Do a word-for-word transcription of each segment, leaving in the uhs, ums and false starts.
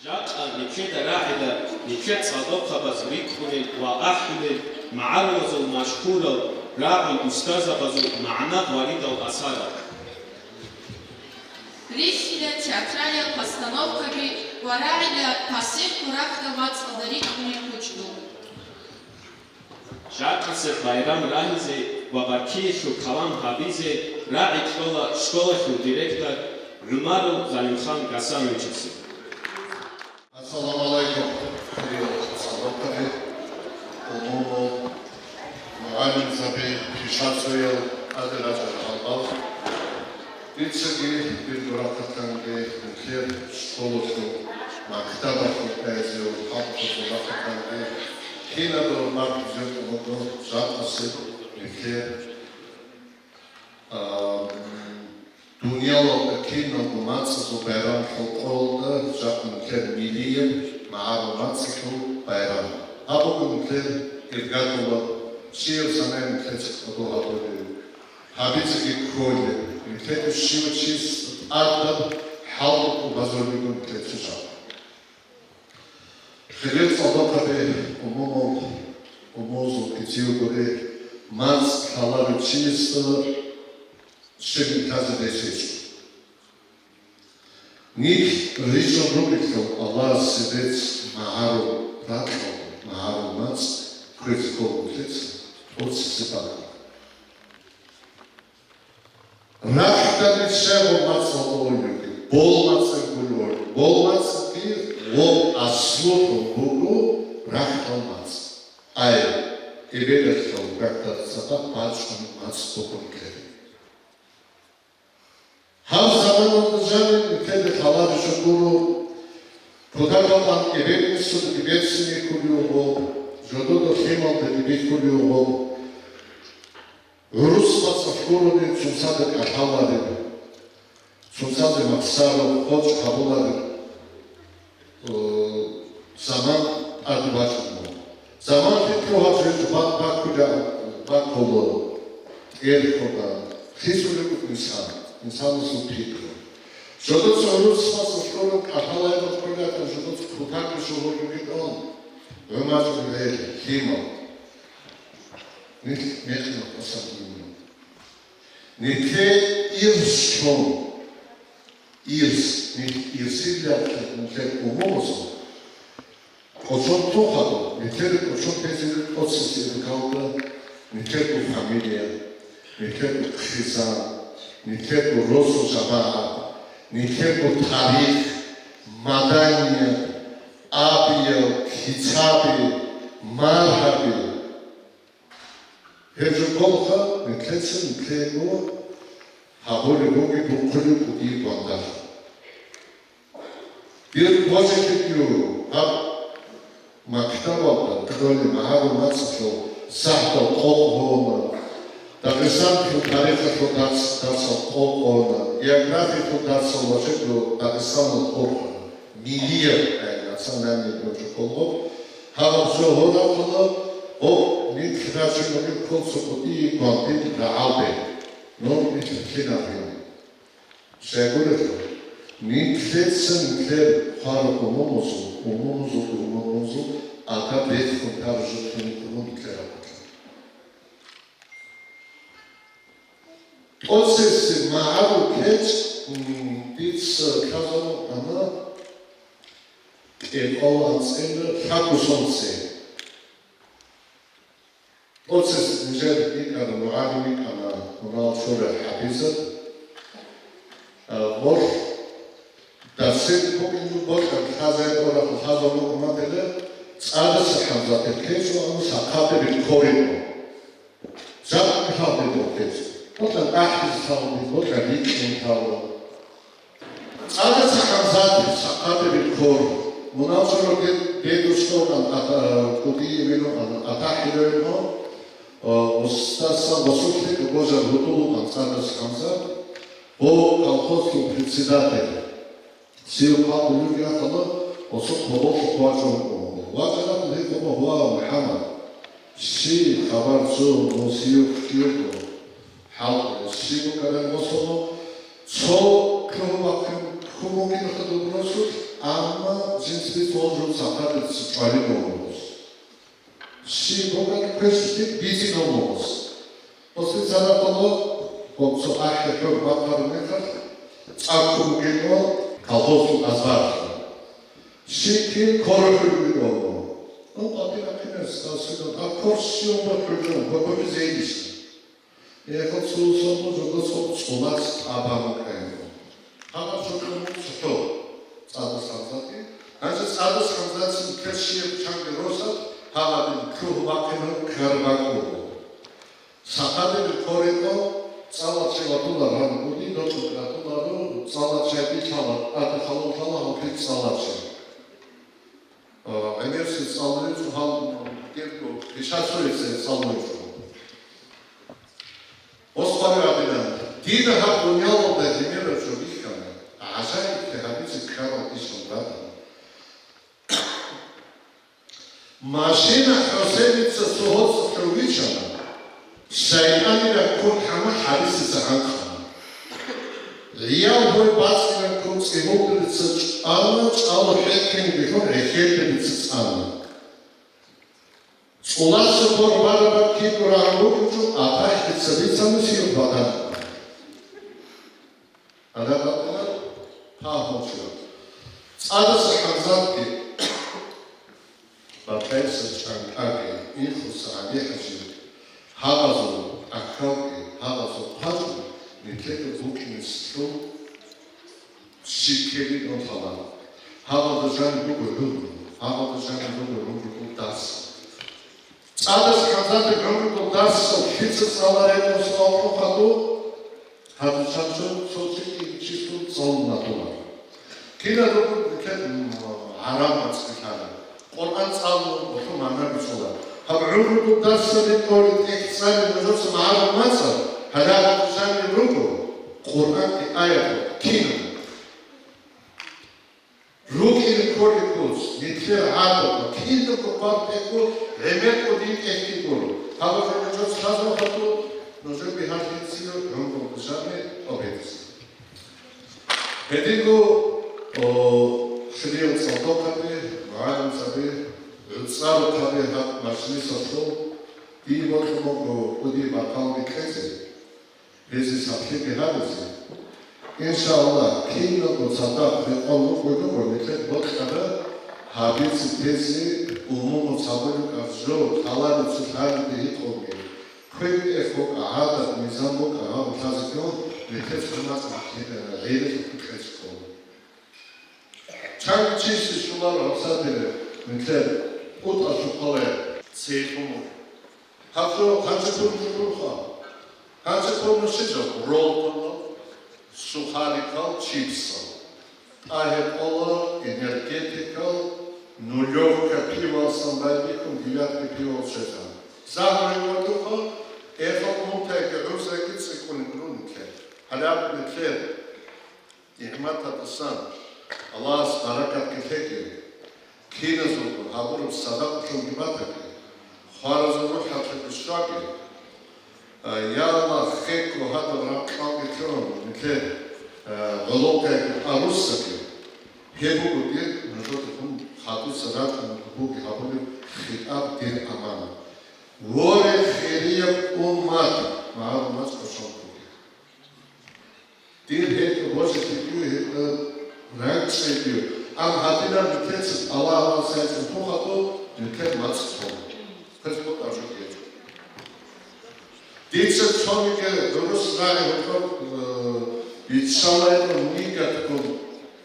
Жакъа нилъеда рагӀила нилъер цӀалдохъабаз рикӀкӀунел ва ахӀулел магӀарулазул машгьурал рагӀул устазабазул магӀна гъваридал асарал. Рихьила театралияб постановкаби ва рагӀила пасихъго рахьдал мацӀалда рикӀкӀунел кучӀдул. Жакъасеб байрам рагьизе ва баркиялъул калам гьабизе рагӀи кьола школалъул директор ГӀумаров Залимхан Гасановичасе. Ассаламу гӀалайкум, хириял цӀалдохъаби, умумул, мугӀалимзаби, пишацоял, тӀаде рачӀарал гьалбал. Дицаги дирго рахъатанги, нилъер школалъул, мактабалъул кӀвезел халкъалъул рахъатанги, кинабго мартизе тӀубаго жакъасеб нилъер, а, дунялалда киналго мацӀазул байрамлъул къоялда жакъа нилъер милияб магӀарул мацӀалъул байрам. Гьаб буго нилъер иргадула, чиял санай нилъеца кӀодо гьабулеб. Гьабицаги кколеб, нилъеда щив чи тӀадаб хӀалтӀукъубазулеб буго нилъеца жакъа. Хириял цӀалдохъаби, умумул, умумузул кицӀи гури, мацӀ лъаларев чиясда щиб нилъеца рес гьечӀо. Нилъ рижун ругелъул Аллагьасе рецц магӀарул ракьалда, магӀарул мацӀ кквезе ккола нилъеца тӀоцебесеб бакӀалда. Рахьдали щай гъоб мацӀалда гьоркьоб, бол мацӀалда гьоркьоб, бол мацӀги гъоб аслулъун буго рахьдал мацӀ. Ай, эбелалъул бакӀалда цадахъ бачӀун мацӀ букӀун ккела. Гьаб заманалда жаниб нилъеда лъаларищ гуро, кутакалда эбел-инсуда берцинги кколев гъоб, жодода лъималдаги бихьулев гъоб, гӀурус мацӀалъ гурони цоцазда кӀалъалареб, цоцазе махсараб, къочӀ гьабулареб. Э, заман тӀаде бачӀун буго. Заман лъикӀлъун гьаб жо бак-, баккула, баккула, кӀерхула, хисулеб буго инсан, инсанасул пикру. Жодоца гӀурус мацӀалъ гурони кӀалъалареб кколеб, жодоца кутакалъ жо гьоркьоб битӀун, гӀумачӀун гьел лъимал. Нилъ мекъи нухъасан гьинна. Нилъее ирс щун, ирс, нилъ ирсилалъе нилъер умумузул кӀочон тухадал, нилъер кӀочон тезегӀан тӀоцебесеб иргалда, нилъерго фамилия, нилъерго хъизан, нилъерго росу-жамагӀат, нилъерго тарих, маданият, абияб, лъицаби, маргьаби. Гьеб жо кколха, нилъеца нилъего гьабулеб бугеб бухъулеб кӀудияб бандалъ. Дир божилъеги гьаб мактабалда кколеб магӀарул мацӀалъул сахӀтал къокъ гьуна, Дагъистаналъул тарихалъул дарс, дарсал къокъ гьуна, географиялъул дарсал ва жидго Дагъистаналда къокъ гьуна. Милияб, ай, национальный гьеб жо кколго. Гьаб жо гьорахъула, о, нилъ рачун ругел кколца кӀудияб гьундин рагӀалде. Ну, нилъ кинаб гьуна. Щайгурелъул, нилъеца нилъер хвараб умумузул, умумузул, умумузул адаб бехун таржухъин гьуна нилъер рахъалъ. ТӀоцебесеб магӀарул кечӀ, м, дица лъазабун ана кӀикъоялда анцӀила лъабго сонци. ТӀоцебесеб нижер йикӀана, мугӀалим йикӀана, мунагьал щолел хӀапизат. А, гъорлъ Дарсил букӀин бокьараб лъазаяб орахъ лъазабун уматила, ЦӀадаса ХӀамзатил кечӀо ана сахъатӀе биккорин. Жакъа лъалдин букӀинчӀо. Бокьа ахӀизе лъалдин, бокьа рикӀкӀин лъала. ЦӀадаса ХӀамзатил сахъатӀе биккор. Мунагьал щолел дедушка вукӀана, ата-, кӀудияв вукӀана, АтахӀирав вукӀана, о, устарасан васулъе божар гьудулукъан ЦӀадаса ХӀамзат, о, колхозул председатель. Сиюкъал улюги ахъала, оцо хъоболлъухъ вачӀун вукӀун. ВачӀарахъул гьикъума: «Гьуа, МухӀаммад, щи хабар цо, мун сиюкъ ккиюкъо? ХӀал щи букӀараб мосоно? Цо ккун бахъин хьун бугин хадуб росулъ, амма жин Цо жо сахабица чӀвалин вугос. Щиб букӀа квешлъи бицин вугос. После царахъало гъоб цо ахӀи хӀур бахъараб мехалъ, цӀакъго бугин колхозул азбаралъ. Щиб кин корохӀур бугин вуго. Ну, къватӀира кинес, а суда, а кор щиб бахъур жо, бахъур зейдищ. Эхо цо-, цо-, цо-, цо-, цо-, цӀулац тӀабан букӀаго. Гьаб жо цӀухӀо цӀадас хӀанзатӀи. Гьанже цӀадас хӀанзатӀи кверщияб чанги росаб гьабадин лъугьу бахъинаго ккараб бакӀ буго. Сахадиб корего цӀалачи ватулар гьаниб бугин, докьукь ратуларо, цӀалачи гьабилъала, ада халал лъала гьалхьи цӀалачи. Э, гӀемерси цӀалулел цӀухӀал гьебго пишасурица цӀалулел цӀухӀал. Ос хъвараб гӀадинан, дида гьаб дуниялалда гьемераб жо бихьана, гӀажаиблъи гьабизе ккарал ишал радана. Машина ХӀусеница цо гьоцӀалъув вичана, шайтӀанил раккун хӀама гьабизе гьанкъана. ГӀиял гьой бацӀцӀинаб ккун цӀигьулдулица чӀвана, чӀалу хӀехьине бихьун гӀехьелдулица цӀана. ЦӀуласа гъор бараб бакӀ кидаго рагӀун букӀинчӀо, АтахӀица бицана сиюх бадан. Гьадаб бакӀалда пагьмучӀо. ЦӀадаса хӀанзатӀги, Батайса чӀантӀаги, Инхуса ГӀалихӀажи, гьабазул тӀахьалги, гьабазул хъачӀун нилъеда букӀине лъун щиб ккелин лъала. Гьабазда жаниб буго гӀумру, гьабазда жаниб буго гӀумру дарс. ЦӀадаса хӀанзатӀи гӀумруялъул дарсал лъица цӀалареб суал хадуб, гьадин чанчо цо чи кӀиго числъун цӀалун ратула. Кинабго нилъер, м, гӀараб мацӀги лъала. Къуръан цӀалун гъолъул магӀна бицула. Гьаб гӀумруялъул дарсаби тӀолеб тӀехь цӀалеб нужеца магӀарул мацӀал, гьале гьадин жаниб руго, Къуръанги аятал кинаб. РукӀине кколеб куц, нилъер гӀадатал, кинабго къваригӀго, гӀемерго дин тӀехьги гуро. Гьаб жо нужеца лъазаб хадуб, нужер бигьалъизе гӀумру жаниб тӀобитӀизе. Гьединго, о, чуриял цӀалдохъаби, мугӀалимзаби, гӀуцӀарухъаби гьаб мажлисалъул, дие бокьун буго кӀудияб бакӀалги кьезе. Гьезие сахлъиги гьабизе. Иншааллагь, киналго цадахъ рекъон рукӀуй руго нилъер бокьараб гьабизе тезе умумуз гьабулеб жо, хъалалица лъалеб гьикъуги, квен-тӀех букӀа, гӀадат-низам букӀа, гьаб лъазе ккун, нилъер цо мацӀ гӀелилъухъе кьезе ккола. Чанги чиясе щоларо гьабсагӀаталъ нилъер КӀутӀа-Сухъалай цей лъун. Гьаб жо гьанже ккун жо гуроха. Гьанже ккун щиб жо? Роллтал, сухарикал, чипсал. ТӀагье кӀола энергетикал, нулевка пивалсан байбихьун, девятка пивал щвезан. Загьруй ватуха, эхал унтайги гӀурзайги цӀикӀкӀунеб гуро нилъер. Гьалаб нилъер. НигӀматалдасан Аллагьас баракат кьеги, киназулго гьабураб садакъалъулги батаги, хваразул рухӀалъулги щваги. Я Аллагь, хекко гьадаб ракьалги лъун, нилъер гӀолохъаги, гӀурусаги. Гьеб буго дир нужеда хадуса рачӀунеб бугеб гьабулеб хитӀаб, дир аманат. Воре, хирияб уммат, магӀарул мацӀ кӀочон бугеб. Дир гьелъул божи лъикӀлъи гьелъул ракӀчӀейги, амма гьадинаб нилъеца Аллагьас гьечӀеб тухалъул нилъер мацӀ цо. Хъес букӀарчӀо гьечӀо. Дица цониги дурус рагӀи гьоркьоб, э, иццалайдал нигатгун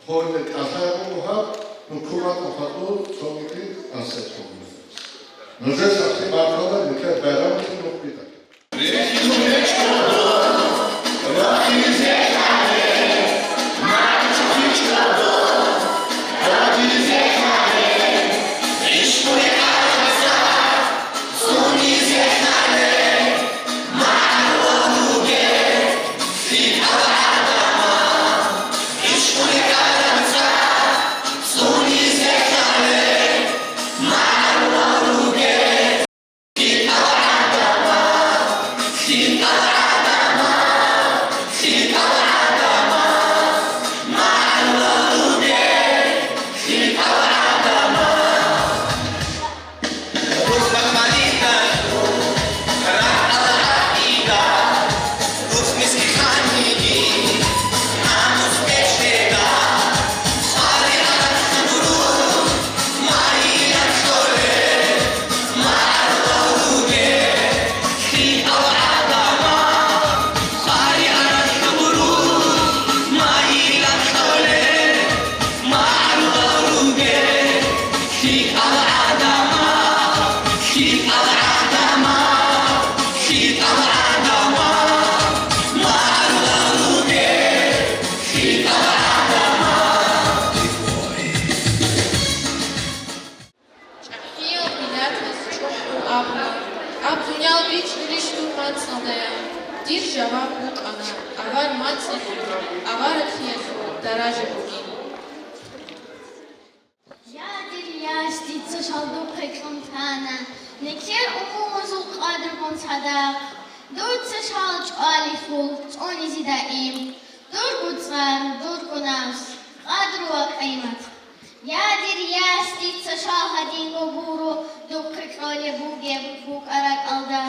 гьоркье кӀалъай буго гьаб, ну, кумакъ хадур цониги асетун. Нужер сахлъи баркала, нилъер байрамалъе нух бида. Дир жаваб букӀана: авар мацӀалъул, авараблъиялъул даража бугин. Я дир яс, дица шалдухъе кьун тана, нилъер умумузул къадргун цадахъ. Дуца шал чӀвалихьул, цӀунизе даим. Дурго цӀар, дурго нафс, къадру ва къимат. Я дир яс, дица шал гьадинго гуро, духъе кьолеб бугеб букӀа ракӀалда.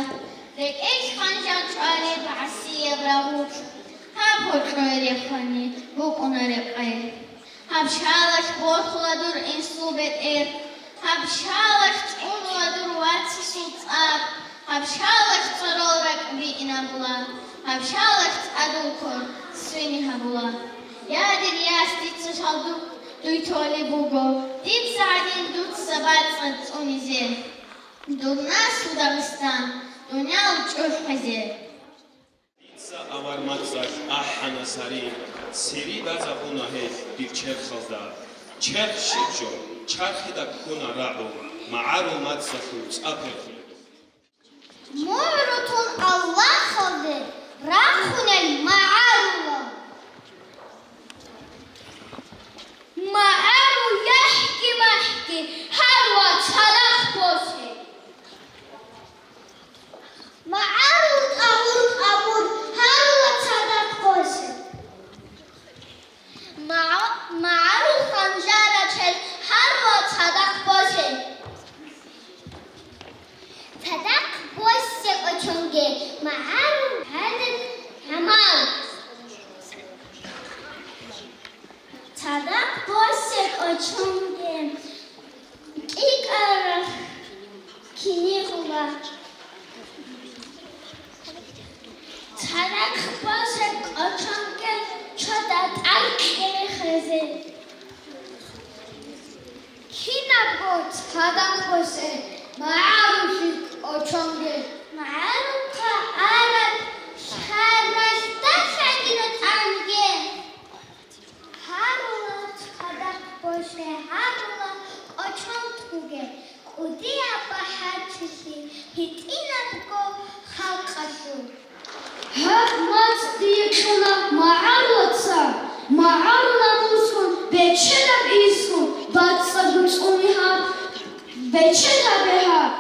РекӀелъ ханжар чӀвалеб гӀасияб рагъулъ, гьаб гьоркьое рехани букӀуна рекъе. Гьаб шалалъ борхула дур инсул бетӀер, гьаб шалалъ цӀунула дур вацасул цӀар, гьаб шалалъ цӀорол ракӀ биинабула, гьаб шалалъ цӀадул кор свини гьабула. Я дир яс, дица шалдухъ дуй толеб буго, дица гӀадин дуца бацӀцӀад цӀунизе. Дур наслу Дагъистан, дуниял чӀухӀизе. Дица авар мацӀалъ ахӀана сари, сири базабуна гьелъ дир черхалда. Черх щиб жо, чархида ккуна рагӀу, магӀарул мацӀалъул цӀа перхун. МугӀру тун Аллагьалде рахъунел магӀарула. МагӀарул яхӀги-махӀги гьарула цадахъ босе. МагӀарул тӀагъур тӀамур гьарула цадахъ босе. МагӀа-, магӀарул ханжар рачел гьарула цадахъ босе. Цадахъ босе кӀочонге магӀарул гьадин гӀамал. Цадахъ босе кӀочонге кӀикӀараб кинигъула. Цадахъ босе кӀочонге чода тӀад кьезе. Кинабго цадахъ босе магӀарулъе кӀочонге. МагӀарухъа араб шагьаралда лъадина тӀанге. Гьарула цадахъ босе, гьарула кӀочон тӀуге, кӀудияб бахӀарчилъи гьитӀинабго халкъалъул. Гьаб мацӀ дие кьуна магӀарулаца, магӀарул намусун, бечедаб ислъун, бацӀцӀадго цӀуни гьаб, бечед гьабе гьаб.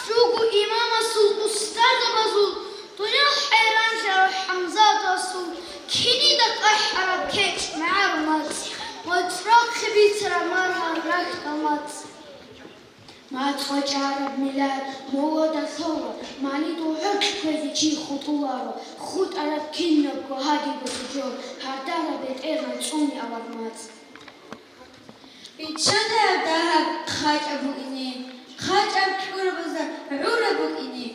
Щуго имамасул, устарзабазул, дуниял хӀайранлъарав ХӀамзатасул кинида къахӀараб кечӀ магӀарул мацӀ, моцӀрохъе бицараб маргьал рахьдал мацӀ. МацӀ вачӀараб миллат мугӀуда лъола, мани дугӀуркь кквезе чи хутӀуларо, хутӀараб кинабго гьадинго жо, гьардараб бетӀергьан цӀуни авар мацӀ. Биччадаяб дагьаб хъачӀаб букӀине, хъачӀаб кьурабазда гӀураб букӀине,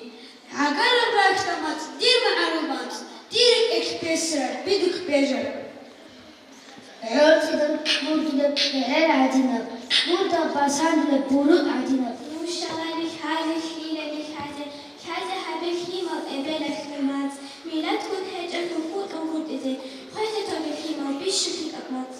гӀагараб рахьдал мацӀ, дир магӀарул мацӀ, дир рекӀелъ бесараб, бидухъ бежараб. ГӀорцӀидал кьурдилеб кьегӀер гӀадинаб, кьурдаб басандилеб бурукъ гӀадинаб. Нушала лъазе, хирали лъазе, лъазе гьабе лъимал эбелалъул мацӀ, миллатгун гьечӀелъул хутӀун хутӀизе, хвезе тоге лъимал бищун лъикӀаб мацӀ.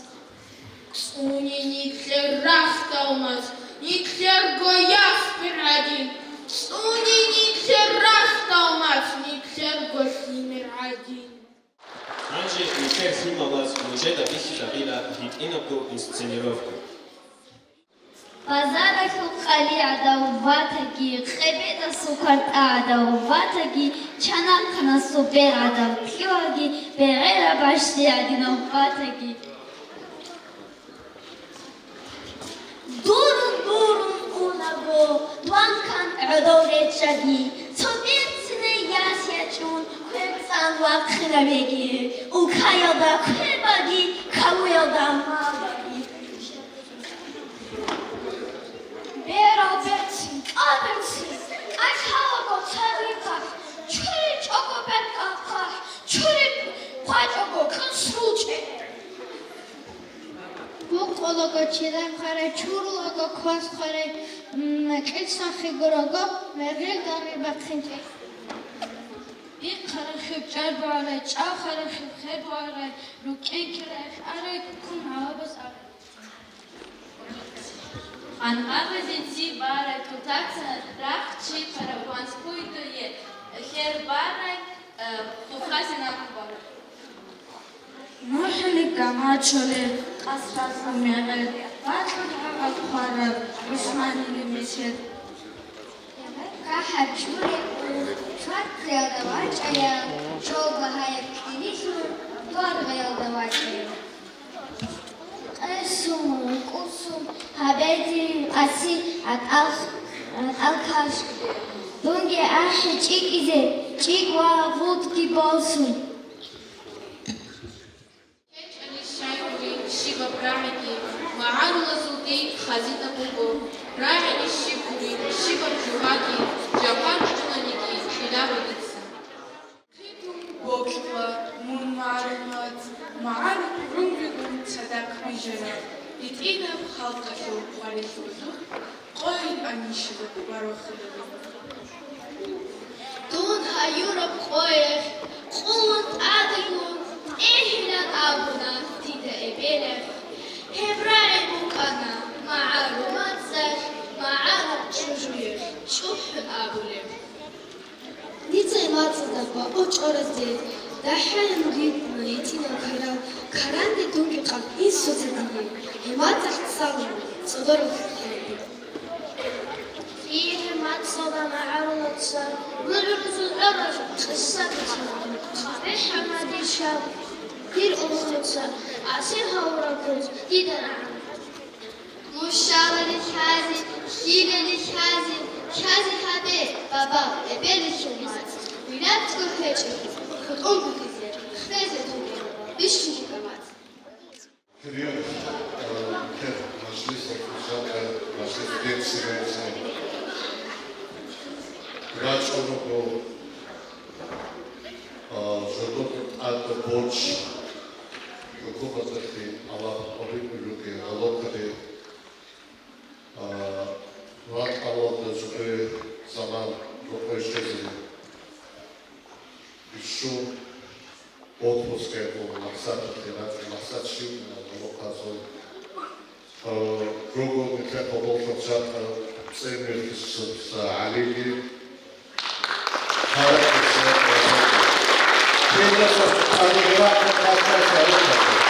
ЦӀуни нилъер рахьдал мацӀ, нилъерго яс бер гӀадин. ЦӀуни нилъер рахьдал мацӀ, нилъерго лъимер гӀадин. Гьанже нилъер лъималаз нужеда бихьизабила гьитӀинабго инсценировка. Базаралъул къали гӀадав ватаги, къебедасул квартӀа гӀадав ватаги, чанахъанасул бер гӀадав кьивалги, бегӀераб бащди гӀадинав ватаги. Дурун-дурун унаго, ванкан гӀодов реччаги, цо берцинай яс ячӀун, квер цӀан вахъинавеги, улкаялда квер баги, кавуялда мал баги. Берал берцин, кӀал берцин, кӀалъалаго цадихъалъ, чуричӀого бер кӀалхъалъ, чури хъвачӀого кьун срулчӀе. Букъулаго чирахъарай, чурулаго квас хъварай, м, кьицахъе гурого, мегъел дари бахъинчӀей. Бихъарахъе чӀар бугӀарай, чӀахъарахъе хер бугӀарай, рукӀин кирахъ арай, ккун гьавабаз арай. Ханкъабазе ци барай, кутакца рахъ чи парагван спуйдуе, хер барай, э, хуха Гамачуле, къасралъа мегӀер, бакьулгӀагъал хвараб, ГӀусманили мешер. КахӀа чурекъу, чваркьиялда вачӀая, чолбагьаяб кьилилъун, дугӀаргъиялда вачӀая. Къесун, рукӀусун, гьабеги къаси гӀатӀал-, гӀатӀал каш. Дунги ахӀи чӀикӀизе, чӀикӀ ва гъутги босун. КьечӀани щайгури щибаб рагӀиги, магӀарулазулги хазина буго, рагӀини щиб гури, щибаб жугьаги, жапар чӀунаниги кьиларо дица. Хитун бокьула мун, магӀарул мацӀ, магӀарул гӀумругун цадахъ бижараб, гьитӀинаб халкъалъул хвалилъулъ къойил анищила барвахъиларо. Дун гьаюраб къоялъ къулун тӀадегун тӀегьилан абуна дида эбелалъ. Гьеб рагӀи букӀана магӀарул мацӀалъ, магӀарул чӀужуялъ чӀухӀун абулеб. Дица гьемацӀалда бакъо чӀваразде дагьаялъ ритӀана гьитӀинал карал, каранде дунги къаб инсуца дие, гьемацӀалъ цӀалуна цӀодорал хӀалби. Дие гьемацӀалда магӀарулаца, мугӀрузул гӀоралъ къиса бицана, БехӀамадица, дир улхуца, асир гьавураб куц дида рагӀана. Мушалали лъази, хьилали лъази, лъази гьабе, баба, эбелалъул мацӀ. Вилатго гьечӀо, хутӀун букӀизе, хвезе тугел, бищунги гьабац. Период, э, тех мажлисов, жалкая мажлис, лекция, рачӀун руго, а, жодор тӀад борч, хӀукуматалъе Аллагь къабул гьабуге, гьалокаде, а, ракӀалда жугье заман рокъой щвезе бищун, отпуск гьебун, махсаталъе рачӀун, махсат щиб бугеб гьалоказе. Э, руго нилъер къололъул чапа цӀемер Хисуса ГӀалиги. Гьаракьиса Расулги. Кинаса цӀалигерахъе хъатӀа шарикатур.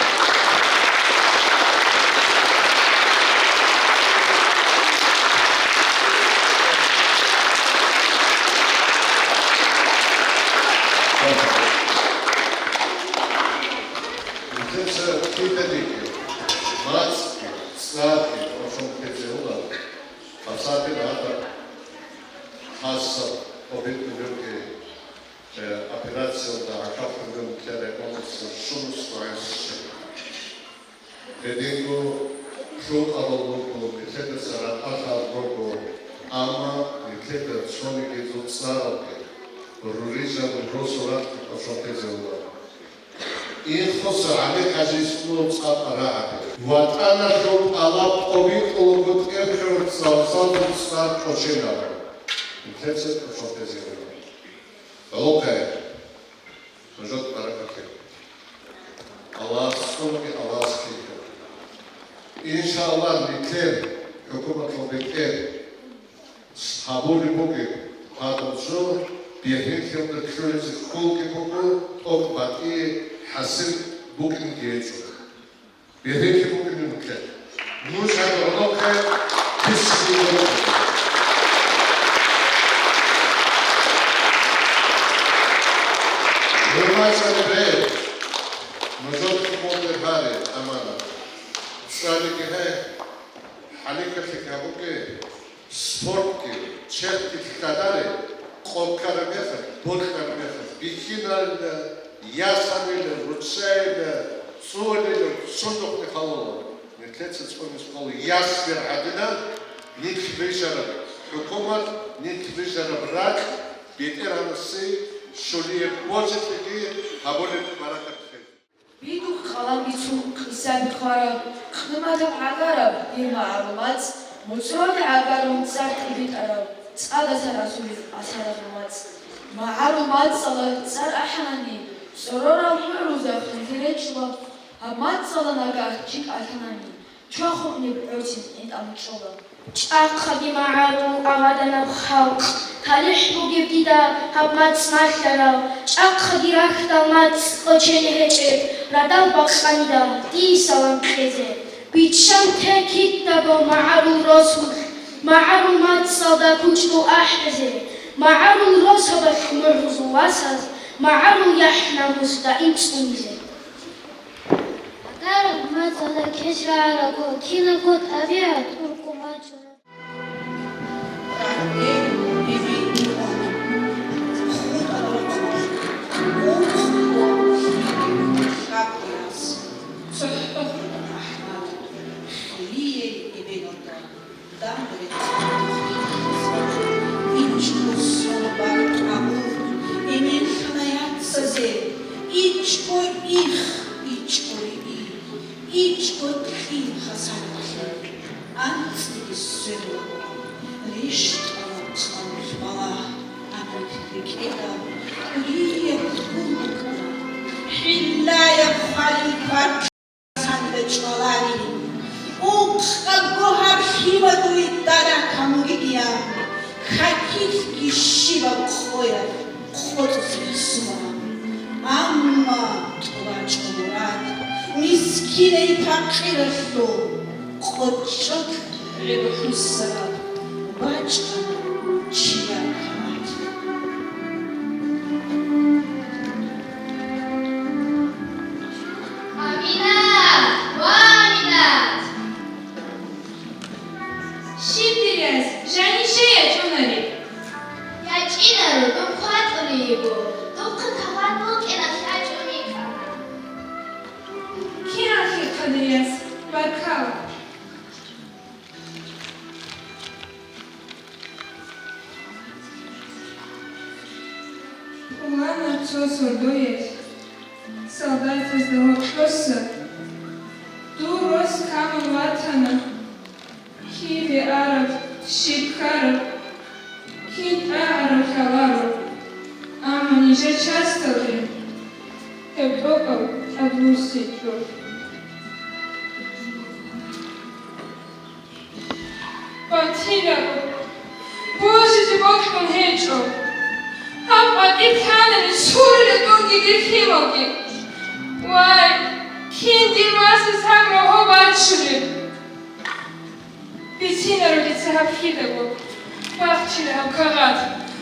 Нилъеца киданиги, мацӀги, цӀарги кӀочон ккезегӀула, гьабсагӀатил гьадаб хасаб обидулевги, э, операциялда гӀахьаллъулев нилъер рекӀунаса щунус гӀенсищ. Гьединго лъукъарал руго, нилъеда царахъалъал руго, амма нилъеда цониги цӀаралги, рурижан росу рахъги кӀочон ккезегӀула. Инхоса ГӀали-хӀажи Исламов цӀакъ рагӀаби. ВатӀаналъул тӀалаб тӀобитӀулаго тӀерхьараб царцазул цӀар кӀоченаро. Нилъеца кӀочон ккезегӀула. Гьалохъе. Нужер баракат лъе. Аллагьас цӀунаги, Аллагьас ккелъул. Иншааллагь, нилъер хӀукуматалъул бетӀер гьабулеб бугеб гьадаб жо, бергьенлъиялда кколезе кколги буго, тӀокӀ батӀие хӀасил букӀинги гьечӀо. Бергьенлъи букӀине нилъер. Нуж гьаб гӀолохъе биццине гьоркьоса. ГӀумачӀалебе, нужер хӀумолде гьаре аманат. ЦӀалиги гье, хӀалихьалъиги гьабуге. Спортги, черхги лъадаре, къоккараб мехалъ, бокьараб мехалъ, бихьиналда, ясанила, руччайила, цӀуналила, сундухъни халула. Нилъеца цӀунизе ккола ясбер гӀадинаб, нилъ рижараб хӀукумат, нилъ рижараб ракь, БетӀергьанасе щулияб божилъиги гьабулеб баракат лъе. Бидухъ къалам бицун хъисаби хъвараб, къиматаб гӀагараб дир магӀарул мацӀ, моцӀрони гӀагарун цӀар тӀибитӀараб, цӀадасан расулеб асараб мацӀ. МагӀарул мацӀалъ цӀар ахӀанани, цӀорорал хӀурузда ханлъи речӀчӀула, гьаб мацӀалда нагагь чи кӀалъанани, Чвахун гьеб гӀорцин гьитӀан чӀола. ЧӀахъаги магӀарул, Агъаданаб халкъ, талихӀ бугеб дида гьаб мацӀ малъарал, чӀахъаги рахьдал мацӀ кӀочене гьечӀеб, радал бакъанида дие салам кьезе. Биччан те кидаго магӀарул росулъ, магӀарул мацӀалда кучӀдул ахӀизе, магӀарул росабалъ мугӀрузул васаз, магӀарул яхӀ-намус даим цӀунизе. Агар мацӀалда кеч рагӀараго, кинабго тӀабигӀат уркӀун бачӀуна. ИчӀго сорбар абур, эмен лъана яцазе, ичӀго их, ичӀго риги, ичӀго кьи хасарлъи, анцӀила сверла, рещтӀала хъалулъ балагь, амма рекӀелда кӀудияб хьул букӀана, хӀиллаяб хвалил кваркь. Цанга чӀваларин, ункъабго гьаб лъимадуе дарак гьамуригиян, какилъги щибаб къоялъ къотӀузе гьесуна. Амма тӀубачӀо мурад, мискинай пакъиралъул къочӀо гӀеб хӀусараб бачӀана чияр гьамат. Аминат! Ва Аминат! Щиб, дир яс, жаниша ячӀунареб? ЯчӀинаро, дун хъватӀулей йиго, духъе кагъат букӀиналъ ячӀун йикӀана. КигӀан хихъа, дир яс, баркала. Пуланаб цо сордоялъ солдатазда гьоркьоса: «Дур рос камун ватана, кибе араб, щиб ккараб, кин тӀагӀараб лъаларо, амма нижер часталде гьеб гьоркьоб тӀадвуссичӀо». Батила, божизе бокьун гьечӀо. Гьаб къватӀир лъанани сурила дунги дир лъималги. Вай, кин дир васас гьаб рогьо бачулеб? Бицинаро дица гьаб кидаго. Бахчила гьаб кагъат.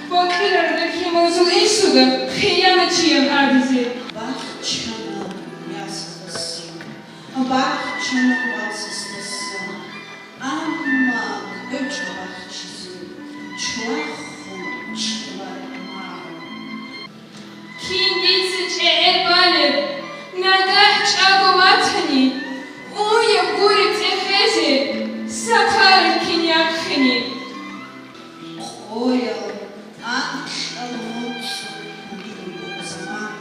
Бокьиларо дир лъималазул инсуда хиянатчиян абизе. Бахчана ясалъасан. Бахчана васасдасан, амма кӀвечӀо бахчизе чвахун чӀвай магӀу. Кин дица чӀегӀер балеб, нагагь чӀаго ватани, уяб гуреб цӀехезе, сапарил кин яхъине. Къоял анкьал моцӀ гьудулеб заман,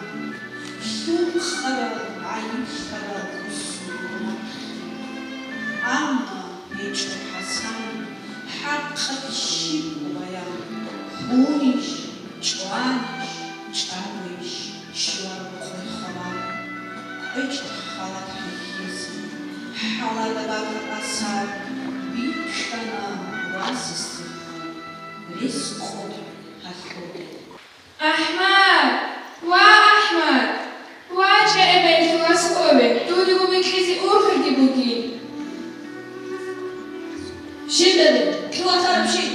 лъукъарал гӀайиб лъарал кусун нахъе. Амма гьечӀо ХӀасан, хӀакъалъ щиб баян, хунищ, чӀванищ, чӀагойищ? Щвараб къойхъабар, кӀвечӀо халат хӀехьезе, хӀалада бакӀаб асар бикьана васасдехун, рес къотӀ гьалъуде. АхӀмад! Ва АхӀмад! ВачӀа эбеллъул аскӀове, дудаго бикьизе ургъелги бугин. Щиб, дада, киватараб щиб?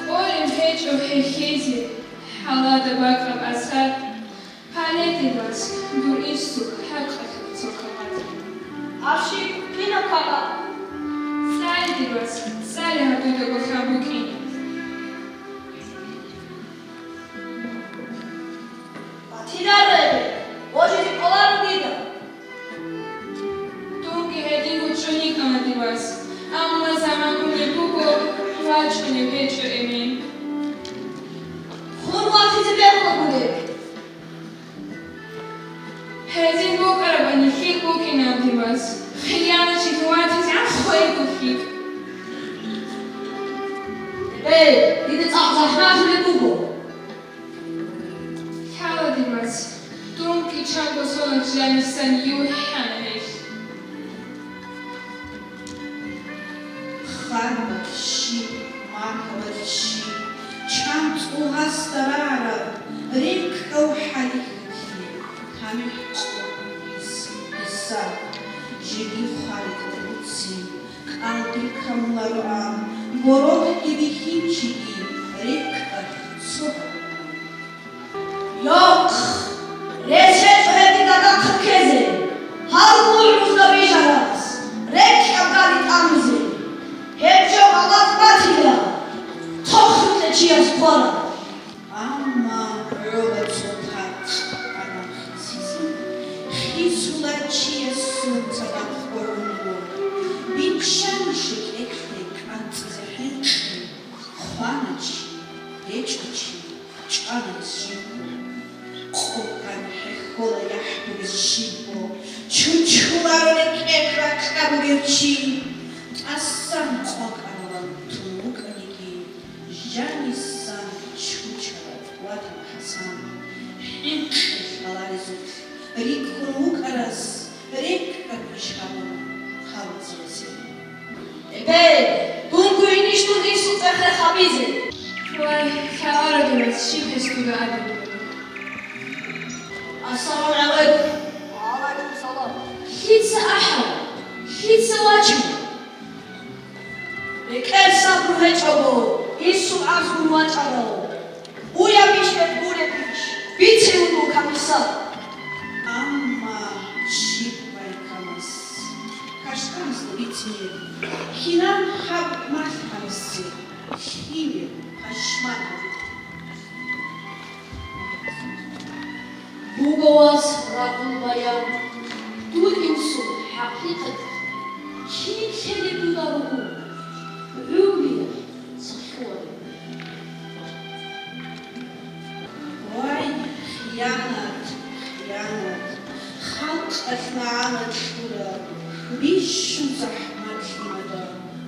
КӀолеб гьечӀо хӀехьезе, хӀалада бакӀаб асар. Гьале, дир вас, дур инсуда хӀакъалъулъ цо кагъат. Гьаб щиб, кинаб кагъат? ЦӀале, дир вас, цӀале гьаб дудаго лъан букӀине. Батила, ребе, божизе кӀоларо дида. Дунги гьединго чӀун йикӀана, дир вас, амма заман унеб буго, вачӀунеб гьечӀо эмен. Хун ватизе бегьула гуреб. Гьедин букӀарабани лъикӀ букӀинаб, дир вас, хиянатчилъун ватизегӀан хвейго лъикӀ. Э, дида цӀакъ захӀмалъулеб буго. Лъала, дир вас, дун кӀичанго соналъ жанисан юхӀана гьелъ. Кав хӀалихьулъе тамихӀ къо гьес-, гьесда, жеги хварикӀ гьуцин, кӀалдир камулароан, борохьги бихьинчиги рекӀкӀалъ цо гьавуран. Йохъ! Рес гьечӀо гьеб дида дагъ ккезе, гьал гӀузда вижарас, рекӀкӀаб гали тӀамизе. Гьеб жо гъалатӀ батила, тохлъукье чияс хъвараб. Амма гӀола цо такъ анахъисизе, хисула чиясул цадахъ гӀоло, биччанищ кӀехӀе кӀанцӀизе хӀинкъи, хвана чи, гьечӀо чи, чӀвана гьес жибго. Къокъан хӀехьола яхӀ бугес щибго, чучуларо рекӀелъ ракьа бугев чи, тӀасан къокъаралан тун вукӀаниги, Жанисан чучарав ватан ХӀасан, хӀинкъи лъаларезулъ рикӀкӀун вукӀарас рекӀкӀаб иш гьабун гьавуцарасе. Эбе, дунго инищ дун инсул цӀех рехабизе? Вай, лъагӀараги вац, щиб гьес дуда абилеб? Ассаламу гӀалайкум. Ва гӀалайкум салам. Лъица ахӀа? Лъица вачӀа? РекӀел сабру гьечӀого, инсул гӀарзгун вачӀарав. Уя бищ гьеб гуребищ, бице вуго комиссар. Амма щиб байкамас, кашкамасда бицине, кинан гьаб малъ гьабизе, лъимер, пашман гьабизе. Буго вас рагъул баян, дур инсул хӀакъикъат, кин лъелеб дуда ругьун, гӀумруялъ цохӀо вареб. Вай, хиянат, хиянат, халкъалъ магӀана лъураб, бищун захӀматлъи мада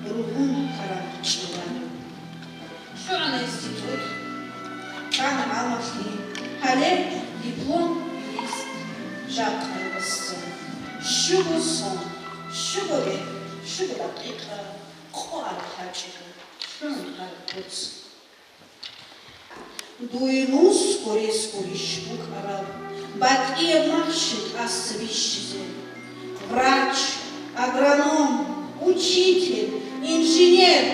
ругьун карагьчӀила. ЛъугӀана гьесде тӀур, чӀана гӀалмалъи, гьале диплом, лист, жакъа гьаб асса. Щуго сон, щуго рехь, щуго дакъикъа, къо араб лъачӀого, лъугӀун гьараб куц. Дуе нусго рес гурищ букӀараб, батӀияб махщел тӀаса бищизе. Врач, агроном, учитель, инженер,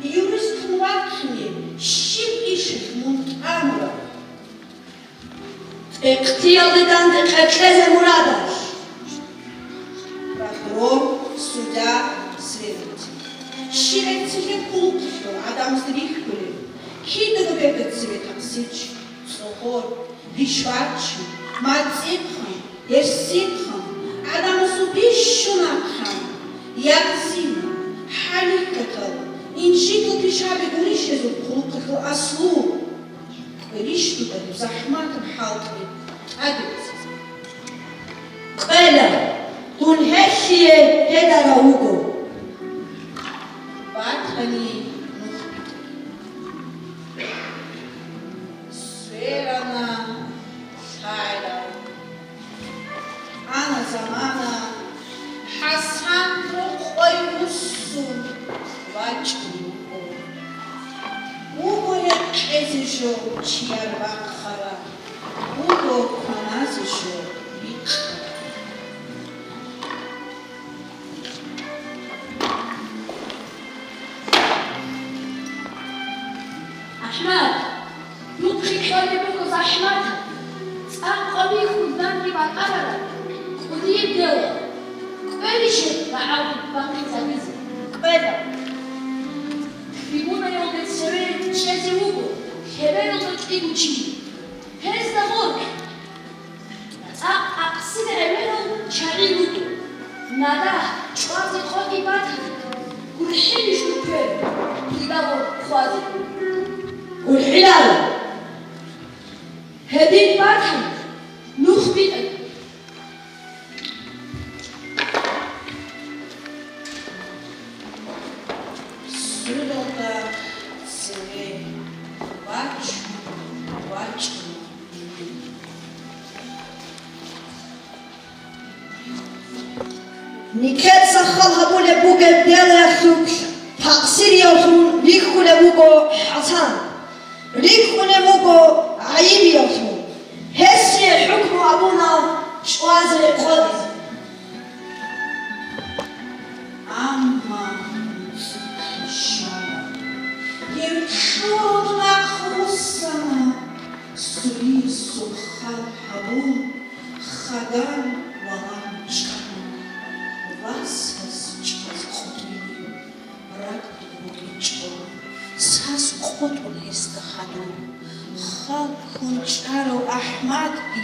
юристун вахъине щиб ишелъ мун тӀамураб? ТӀехьтиялде данде къекълъезе мурадалъ. Прокурор, судья, следователь. Щиб гӀерцӀилъи хъулухъалъул гӀадамазда бихьулеб, кидаго бергацеве такъсирчи, цӀогьор, ришватчи, мацӀихъан, гьерсихъан, гӀадамазул бищун ахъан, ягъзин, хӀалихьатал, инжитал пишаби гурищ гьезул хъулухъалъул аслу. КӀвелищ дуда гьеб захӀматаб хӀалтӀи тӀаде бицазе. Къела, дун гьелъие гьедарав вуго. Батани нух битӀи. Сверана лъагӀел. Ана замана, ХӀасан рокъой вуссун вачӀун вуго. Вуго гьекъезе жо чияр бахъараб, вуго кваназе жо бикьараб. АхӀмад! Духъе кьолеб буго захӀматаб, цӀакъ къвабихьун данде бакӀарараб кӀудияб дело. КӀвелищ гьеб рагӀалде бахъинзабизе? Къела. Трибунаялде цеве чӀезе вуго лъебералда кӀиго чи. Гьезда гъоркь. ЦӀакъ акъсида гӀемерал чагӀи руго. Нада чӀвазе къотӀи батани, гурхӀилищ рукве, кидалго хъвазе. ГурхӀиларо! Гьедин батани, нух битӀа. Судалда цеве вачун вачӀуна. Нилъеца хал гьабулеб бугеб делоялъулъ такъсириявлъун рихьулеб буго ХӀасан, рикӀкӀунеб буго гӀайибиявлъун. Сухъаб гьабун, хадур валагьун чӀана, васас чӀваз къотӀине ракӀ букӀинчӀо, сас къотӀун гьесда хадур. Хал ккун чӀарав АхӀмадги,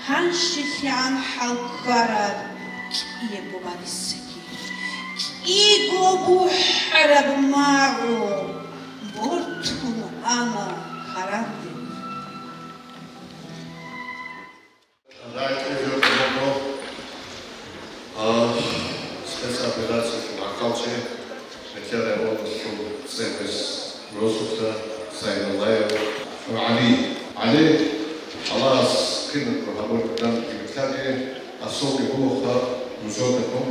гьанже кигӀан хӀал ккараб кӀиябго барисаги, кӀиго бухӀараб магӀу бортун ана гьаранде. Спецоперациялъул гӀахьалчи, Метлиялъ районалъул цӀехӀел росулъа Зайнуллаев ГӀали. ГӀали, Аллагьас кинабго гьабураб данде битӀаги, асулги бугоха нужедахун.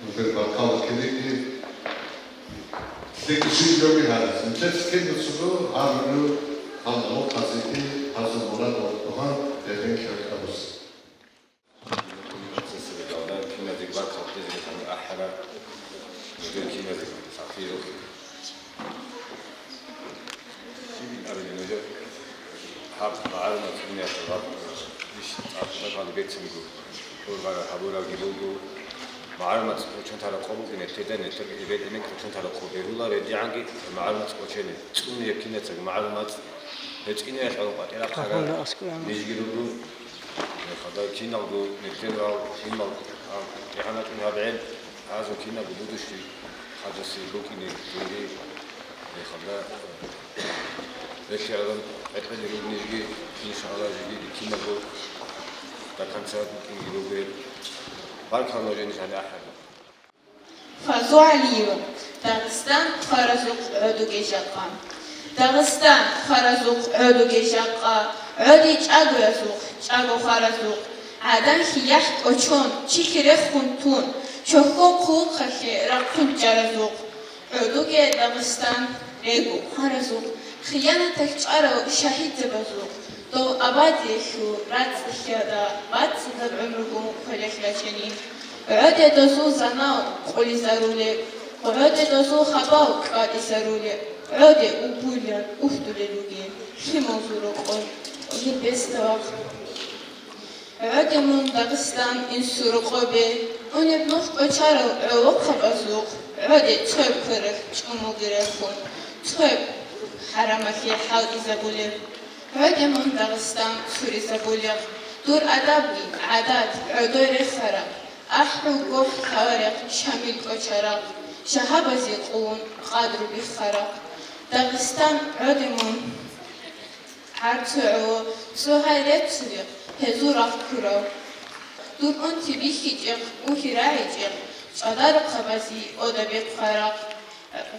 Нужер бахъал килиги, лъикӀлъи жоги гьарас. Нилъеца кинабго гьабураб гьалмагъул хъазики, гьазул мурад ва тугъан рехен кьеркьабуса. Киназе бахъал килиги гьаниб ахӀараб, нужер киназе сахлъи рухӀ. Щиб абилеб нужер? Гьаб магӀарумат дуниялъул гьаб иш цӀакъ бецин буго. Гьургъа гьабурабги буго. МагӀарумат кӀочон тараб къо букӀине, лъеда нилъер эбел-эмен кӀочон тараб къо бегьула, релъагӀанги магӀарумат кӀочене. ЦӀуне кинацаго магӀарумат гьечӀине гьалъ къватӀира хъара нижги руго. Хадур киналго нилъер гьал, кинал гьал, гьал, гьанатӀун гьаб гӀел. Гьазул кинабго будущий хадусе букӀине жинги, рехалда, релъи гӀадам къекъезе ругнижги, иншалла, жиги кинабго до конца букӀинги ругел. Баркалла нужее, нижгьани ахӀарда. Фазу ГӀалиева, Дагъистан хваразухъ гӀодуге жакъа. Дагъистан хваразухъ гӀодуге жакъа, гӀоде чӀагоязухъ, чӀаго хваразухъ, гӀадан-хьияхӀ кӀочон, чилъи рехун тун, чохьол хъулухъалъе рахъун чӀаразухъ. ГӀодуге Дагъистан рего хваразухъ, хиянаталъ чӀарал шагьидзабазухъ, дол абадиялъул рацӀцӀалъиялда бацӀцӀадаб гӀумругун квелелъ рачани. ГӀоде дозул занал къулизарулеб, гӀоде дозул хабал кӀватӀизарулеб, гӀоде убулеб, ухдулел ругел лъималзул рокъоб, небесда вахъ. ГӀоде мун, Дагъистан, инсул рокъобе, унеб нух кӀочарал гӀолохъабазухъ, гӀоде цояб квералъ чӀумулги рехун, цояб хӀарамалъе хӀалтӀизабулеб. ГӀоде мун, Дагъистан, цуризабулеб дур адабги, гӀадат, гӀодой рехараб, ахӀул гохь таварихъ, шамил кӀочараб, шагьабазе къулун къадру биххараб. Дагъистан, гӀоде мун, гӀарцу гӀоло, цо гьай реццулеб, гьезул рахъ ккурав. Дур унти бихьичӀеб, ухьи рагӀичӀеб, чӀадарухъабазе ода бехъараб.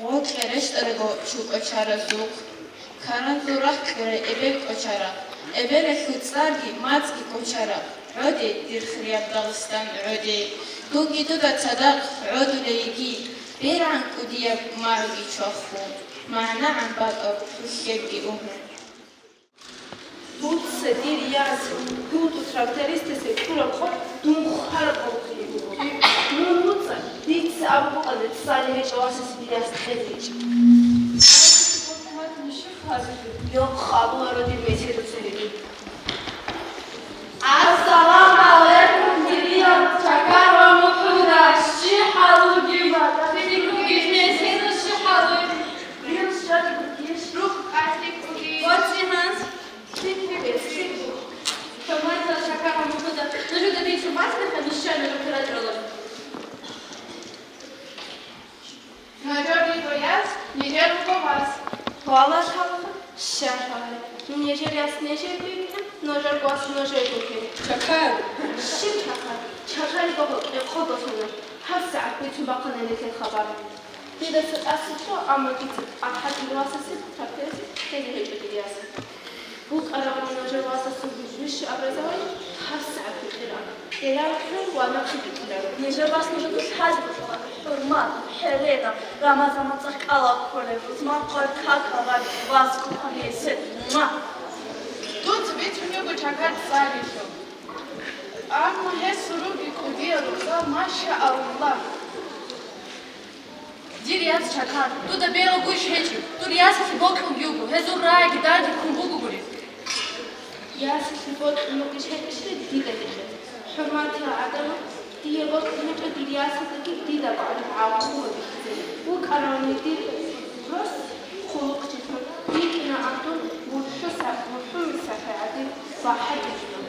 Гъоркье рещтӀарабго чу кӀочаразухъ, каранзул рахъ кьурай эбел кӀочараб, эбелалъул цӀарги мацӀги кӀочараб, гӀоде, дир хирияб Дагъистан, гӀоде. Дунги дуда цадахъ гӀодулей йиги, бергӀан кӀудияб магӀуги чваху, магӀнагӀан бакӀаб хӀухьебги угьу. Дуца, дир яс, дуца трактористасе ккураб къо дун хвараб къо буго. Мун нуца дица абун букӀана, цӀалихӀей чӀвасизе дир яс кьезе. Йохъ абуларо дир меседуцаги. Ассаламу гӀалайкум, дир яс Чакарова МухӀуда, щиб хӀал бугеб? ЛъикӀ бугищ, меседас щиб хӀал бугеб? Дир щиб бугищ? Рухъ къайгъи бугищ? ВацӀцӀи гьанс. Хурматиял Чакарова МухӀуда, нужеда дица бицунеб нижер операторалъул. Нужер руго яс, нижер руго вас. Валлагь, щай гьабе. Нижер яс нижер букӀин, нужер вас нужер букӀин. Чакар! Щиб чакар? Чакарги гьоркьоб хъобосуна. ГьабсагӀат бицун бахъана нилъер хабар. Дидаса тӀаса лъо, амма дица ахӀарал васасе, тракторист, ккезе гьечӀо дир яс. БукӀараб нужер васасул высшее образование гьабсагӀат бикьила. Кьерарахъе ва нахъе бикьила. Нижер вас нужеда лъазе бокьула, хӀурмат, хӀеренаб, Рамазан мацӀалъ кӀалал кколеб, рузман къваригӀел какал ва вас куханисе. Ма! Дуца бицунеб буго Чакар цӀалихьул. Амма гьесул ругел кӀудияб рузман, машааллагь! Дир яц Чакар, дуда бералгойищ гьечӀеб, дур ясалъе бокьунги йиго, гьезул рагӀиги данде ккун бугогури. Ясалъе бокьун бугищ гьечӀищ дида гьикъе? ХӀурматиял гӀадамал, дие бокьун гьечӀо дир ясалдаги дида гӀадамал гӀакълу бихьизе. ВукӀаравани дир рос хъулухъчилъун, рикӀкӀина гӀадун мухӀуса-, мухӀумисахӀе гӀадин бахӀаризабун.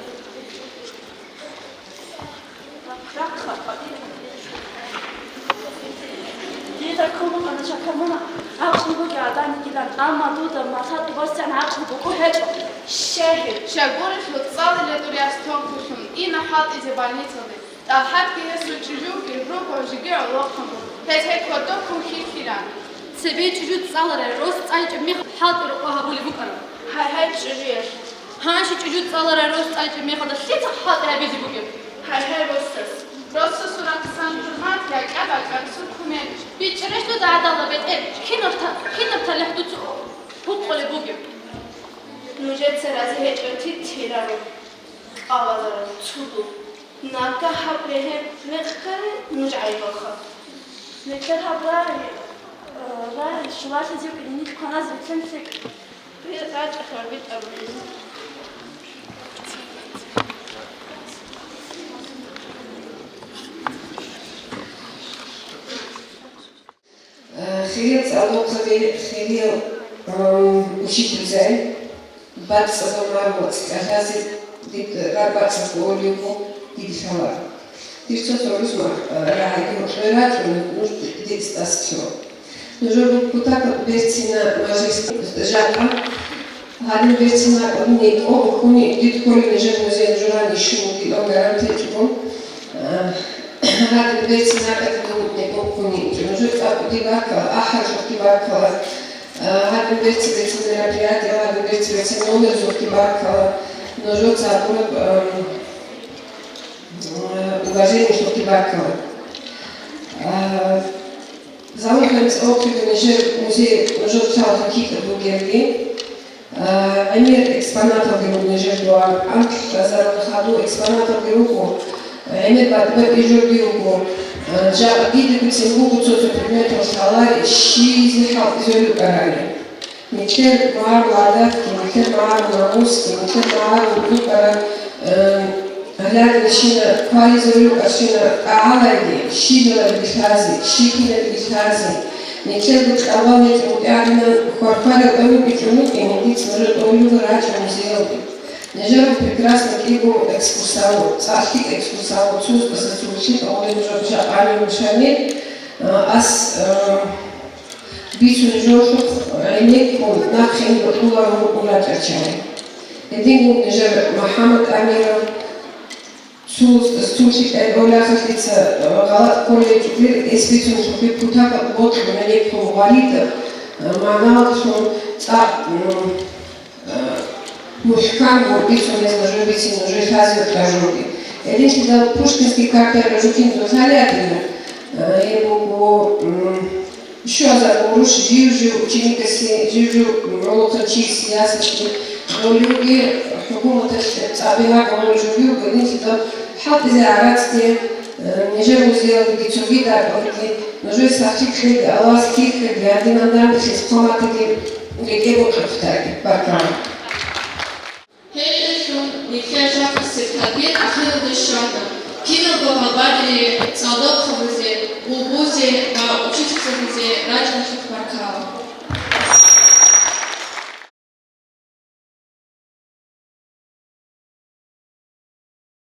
Дида ккун букӀана Чакар, мун гӀакълу бугев гӀадамигилан, амма дуда маса тӀубасдасан гӀакълу букӀун гьечӀо. Щай гьеб? Щай гурелъул, цӀалулел дур яс тонкулъун ина хӀалтӀизе больницалде. ТӀалхӀатги гьесул чӀужуги руго жеги гӀолохъанго, гьез гьеб кодоб ккун хьихьилан. Цебе чӀужу цӀаларай рос цӀаличӀеб мехалъ хӀалтӀи-рокъо гьабулеб букӀана. Гьай-гьай, чӀужуялъ. Гьанже чӀужу цӀаларай рос цӀаличӀеб мехалда лъицаха хӀалтӀи гьабизе бугеб? Гьай-гьай, росас. Росасул рахъсан хӀурмат, якӀа-бакӀарасул кумек. БичӀчӀарищ дуда гӀадалда бетӀер, кинаб та-, кинаб талихӀ дуца гьукъулеб бугеб? Нужеца рази гьечӀо титираро, кӀалаларо цуду. Нагагь гьаб регьен рекъ ккани нуж гӀайибалха. Нилъер гьаб рагӀи, э, рагӀи щулалъизе букӀин, нилъ кваназе бицен лъикӀ. РачӀахъа битӀа бугин. Э, хириял цӀалдохъаби, хириял, ам, учительзаби, бацӀцӀадаб марбу цӀикӀкӀалъазе дид ракӀбацӀцӀадго олиго диде лъала. Дир цо-цо рузмахъ, э, рагӀиги гьоркье рачӀун, нуж децӀ тӀаса лъо. Нужер кутакаб берцина мажлис жакъа. Гьадин берцин ракӀалде кӀо букӀуни, дид кколеб нижер музей журан ишун вугилан гарантичӀого. Гьадин берцин ракӀалде кӀо букӀуни, нужер цӀакъги баккала, ахӀаралъухъги баккала. Гьадин берцин-берцин мероприятие, гьадин берцин-берцин номералъухъги баккала. Нужеца гьабураб, ам, уважениялъухъги баккала. Залухъе цӀокъго нижер музей нужер лъалаха китӀаб бугебги. А, гӀемер экспонаталги руго нижер дугӀа, анкьазарун хадур экспонаталги руго, гӀемер батӀи-батӀи журги руго. А, жакъа дида бицин буго цо-цо предметал лъалари щизе хӀалтӀизарулел рукӀарали. Нилъер магӀарул гӀадатги, нилъер магӀарул намусги, нилъер магӀарул рукӀарал, э, Гьале щина квализе рукӀарщина тӀагӀалайги, щибилалги лъазе, щибилалги лъазе. Нилъерго кьабал гьечӀо бутӀигӀадинан хвархварал тӀамун бичӀчӀун букӀине, дица нужер тӀолилго рачӀа музеялде. Нижер прекрасно кӀиго экскурсовод, цӀакъ лъикӀ экскурсовод, цо устӀаса цо лъикӀ гъоле нужер жакъани рушани, а, ас, а, бицун жолъухъ гӀенеккун нахъе бокьуларо рукӀун рачӀарчани. Гьедин нижер МухӀаммад Амиров, Цо, цо лъикӀай гӀолахъалъица, э, гъалатӀ кколей чӀужур эс бицун, цохӀо кутакаб бокьун гьенеккун гъваридаб, э, магӀналъун цӀакъ, м, э, мухӀкамго бицун гьез нужер бицин, нужер лъазе кьажурги. Гьединлъидал Пушкинский картаялъ жо киназулъ лъалеб гьатӀира, э, гьеб буго, м, Щуазар гъурущ жив-жив ученикасе, жив-жив гӀолохъанчиясе ясалъе гъолюги, хӀукуматалъ цӀабигьа гъоло жуги вугони, цӀикӀкӀад хӀалтӀизе гӀарацги, э, нижер музеялдеги цоги дакӀалдеги, нужер сахлъи кьеги, Аллагьас кихьеги, гьадинан данделъи хъваматаги рекӀее бокьухъаги. Баркала. Гьелъун нилъер шахсалъе тадбир ахиралде щвана. Киналго гьабари цӀалдохъабазе, гъулгъузе ва учительзабазе рачӀаралъухъ баркала.